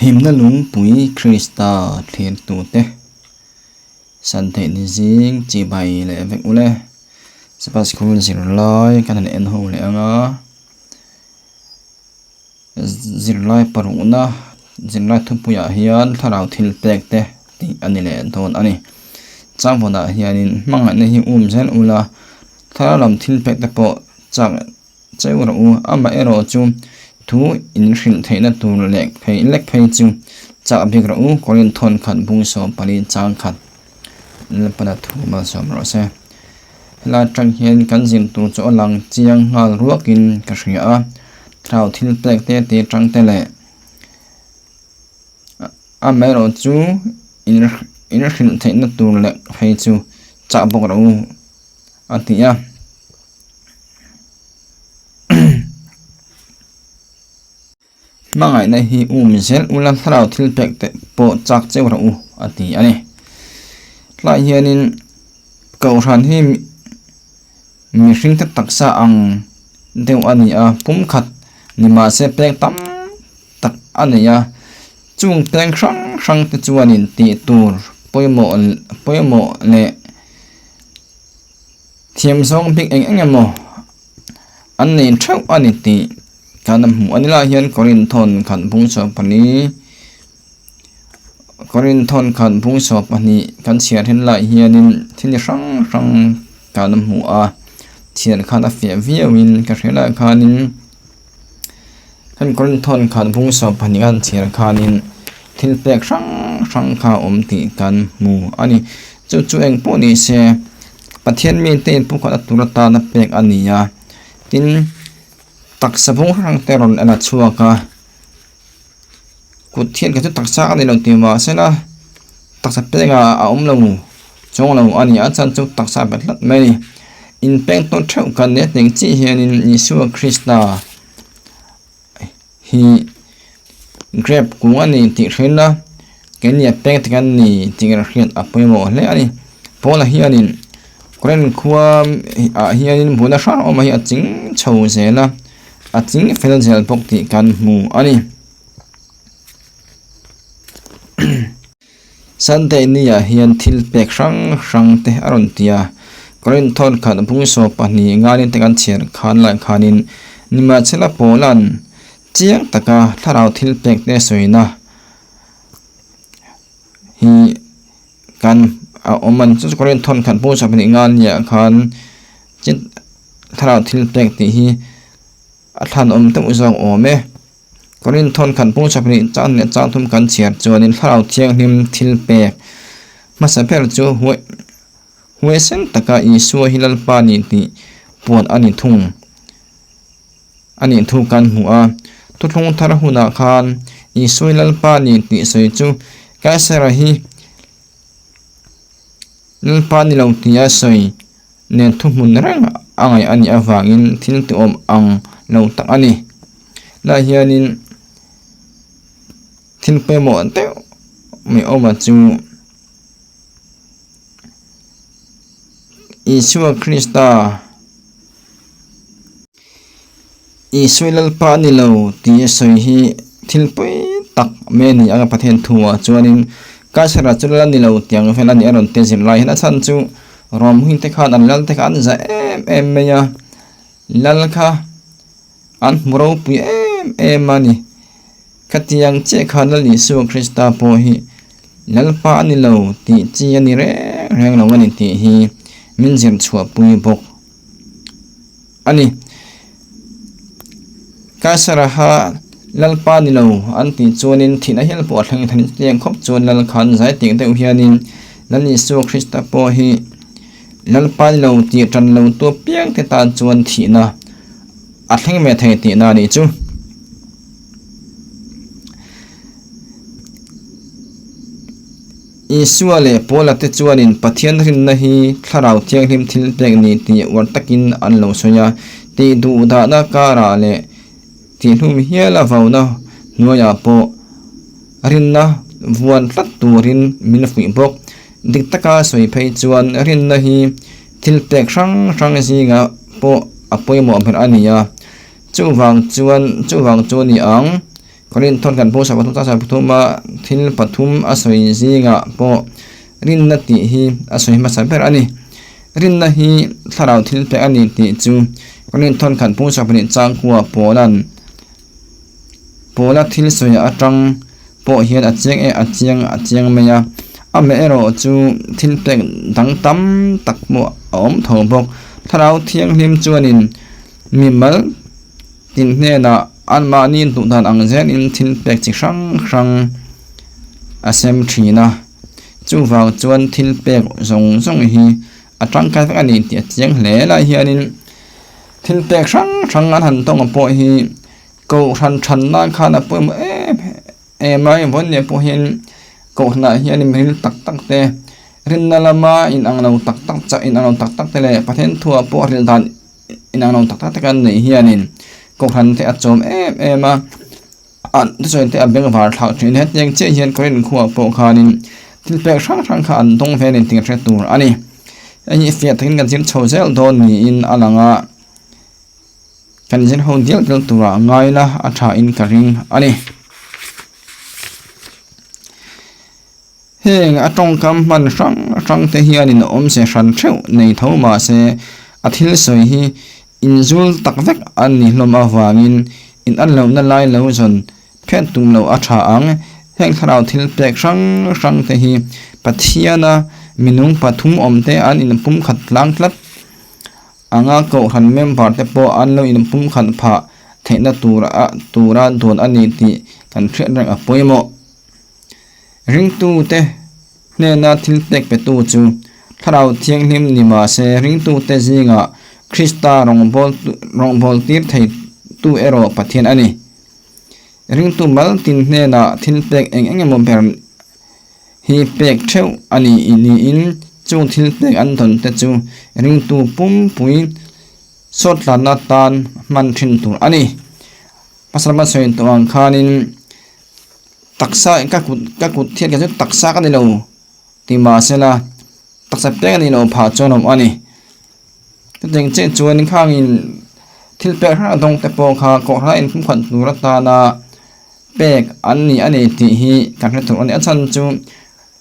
Himna lungpui Krista thlirtute san theih ni zing chibai leh vek ule. Sabbath School zirlai kan han en ho leh ang a, zirlai parukna zirlai thupuiah hian thlarau thil pek te tih a ni leh dawn a ni. Changvawnah hianin hmangaihna hi um zel ula, thlarau lam thil pek te pawh chak Cheu rawh u, amaherawh chu thu in hrilh theihna tur leh phei lek phei chu chah bik rawh u, Korinth thawn khat bung 14 chang khat Lalpana thu malsawm rawh se. Helai atang hian kan zir tur chu a lang chiang nghal ruakin ka hria a, thlarau thil pek te te tang te leh amaherawh chu in hrilh theihna tur leh phei chu chah bawk rawh u a ti a. Hmangaihna hi um zel ula thlarau thil pek te pawh chak cheu rawh u a ti a ni. Tlai hianin kohhran hi mihring te taksa ang deuh a ni a, pumkhat ni mahse pek tam tak a nei a, chung peng hrang hrang te chuanin tih tur pawimawh pawimawh leh Thiam zawng bik eng eng emaw an nei theuh a ni tih kan hmu a ni lai hian Korinth thawn khat bung sawm pali Korinth thawn khat bung sawm pahnih kan chhiar hin lai hianin thil hrang hrang kan hmu a chhiar khan a fiah viauin ka hria lai khanin hemi Korinth thawn khat bung sawm pahnih kan chhiar khanin thil pek hrang hrang kha a awm tih kan hmu a ni chu chu eng pawh ni se Pathian mite inpumkhatna tur atana pek a ni a tin taksa bung hrang te rawn en a chhuak a kut hian kei chu taksa a ni lo tih mahsela taksa pengah a awm lo chuang lo a ni a chuan chu taksa a bet tlat mai a ni inpeng tawn theuh kan nia tih ang chiah hianin Isua Krista hi grape kung a ni tih hriat a keini a peng te kan ni tih kan hriat a pawimawh hle a ni pawnah hianin current khua ah hianin bula hrang awm hi a ching chho zel a a ching fel zel bawk tih kan hmu a ni. Sunday ni ah hian thil pek hrang hrang te a rawn ti a Korinth thawn khat bung 12 nganin te kan chhiar khan lai khanin Nimahsela Paula'n chiang taka thlarau thil pek te sawina hi kan a awm a ni chu chu Korinth thawn khat bung 12 ngani ah khan thlarau thil pek tih hi a thlan awm deuh zawk awm e. Korinth thawn khat bung 20 chang leh chang thum kan chhiar chuanin thlarau thianghlim thil pek hmasa ber chu huai huaisen taka Isua hi Lalpa ni tih puan a ni thung a nih thu kan hmu a. Thuthlung thar hunah khan Isua hi Lalpa ni tih sawi chu Kaisara hi Lalpa ni lo tia sawi nen thuhmun reng a ngaih a nih avangin thil ti awm ang lo tak a ni. Lai hianin thil pawimawh deuh mai awm a chu Isua Krista Isua Lalpa a ni lo tih a sawi hi thil pawi tak mai a ni a Pathian thuah chuanin Kaisara chu lal a ni lo tih ang vel a ni a rawn ti zir lai hian a chhan chu Rom hming te khan an lal te kha an za em em mai a lal kha an hmu ropui em em a ni khatiang chiah khan Lal Isua Krista pawh hi Lalpa a ni lo tih chi a ni reng reng lo a ni tih hi min zir chhuah pui bawk a ni. Kaisaraha Lalpa ni lo an tih chuanin thihna hial pawh a thleng thei chiang khawp chuan Lal khan zai tih deuh hianin Lal Isua Krista pawh hi Lalpa ni lo tih tan lo tu apiang te tan chuan thihna a thleng ve thei tihna a nih chu. Isua leh Paula te chuanin Pathian rinna hi Thlarau Thianghlim thil pek ni tih uar takin an lo sawi a, tih duh dahna karah leh tihhlum hiala vauna hnuaiah pawh rinna vuan tlat turin min fuih bawk. Dik taka sawi phei chuan rinna hi thil pek hrang hrang zingah pawh a pawimawh ber a ni a, chuvang chuan chuvang chu a ni ang. Korinthon kan Pawsa pathum chang pathuma thil pathum a sawi zingah pawh rinna tih hi a sawi hmasa ber a ni. Rinna hi thlarau thil pek a ni tih chu Korinthon kan Pawsa pahnih changkua Paula'n Paula thil sawi atang pawh hian a chiang e a chiang a chiang mai a, amaherawh chu thil pek dang tam tak pawh a awm tho bawk. Thlarau Thianghlim chuanin mimal tin hnenah anmahni hnuhdan ang zelin thil pek chi hrang hrang a sem thin a, chuvang chuan thil pek zawng zawng hi a tangkai vek a ni tih a chiang hle lai hianin thil pek hrang hrang an han tawng pawh hi Kohhran than nan khan a pawimawh em em a, engvawin leh pawh hian kohhranah hian mihring tak tak te rinna lama inang lo tak tak chah inang lo tak tak te leh Pathian thuah pawh rilh dan inang lo tak tak te kan neih hianin kohhran te a chawm em em a, an thusawi te a bengvar thlak thin hetiang chiah hian Korean khuaah pawh khanin thil pek hrang hrang kha an dawng ve a ni tih hre tur a ni. Hei hi fiah takin kan zir chho zel dawn niin a lang a. Kan zir ho dial dial turah ngai la a tha in ka ring a ni. Heng a tawngkam hman hrang hrang te hianin awmze hran theuh nei tho mahse a thil sawi hi inzul tak vek a ni hlawm avangin in an lohna lai lo zawn phet tum loh a tha ang. Heng thlarau thil pek hrang hrang te hi Pathiana minung pathum awm te an inpumkhat tlang tlat. Anga kohhran member te pawh an lo inpumkhat phah theihna tur a tura dawn a ni tih kan hriat reng a pawimawh. Ringtute hnena thil pek petu chu Thlarau Thianghlim ni mah se ringtute zingah Krista rawngbâwl rawngbâwl tir theitu erawh Pathian a ni. Ringtu mal tin hnenah thil pek eng eng emaw ber hi pek theuh a ni niin chung thil pek an dawn te chu ringtu pumpui sawtlanna tan hman thin tur a ni. Hmasa lama sawi tawh ang khanin taksa ka kut ka kut thiat kha chu taksa ka ni lo ti mahsela taksa pek a nih loh phah chuan a awm a ni. Chutiang chiah chuan khangin thil pek hrang dawng te pawh kha kohhran a inpumkhat tur atana pek an ni a ni tih hi kan hre tur a ni. A chhan chu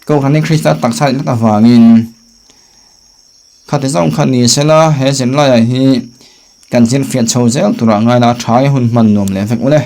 kohhran hi Krista taksa a nih tlat avangin khati zawng kha ni sela he zirlaiah hi kan zirfiah chho zel turah ngaina a tha hun hman nuam leh vek ule.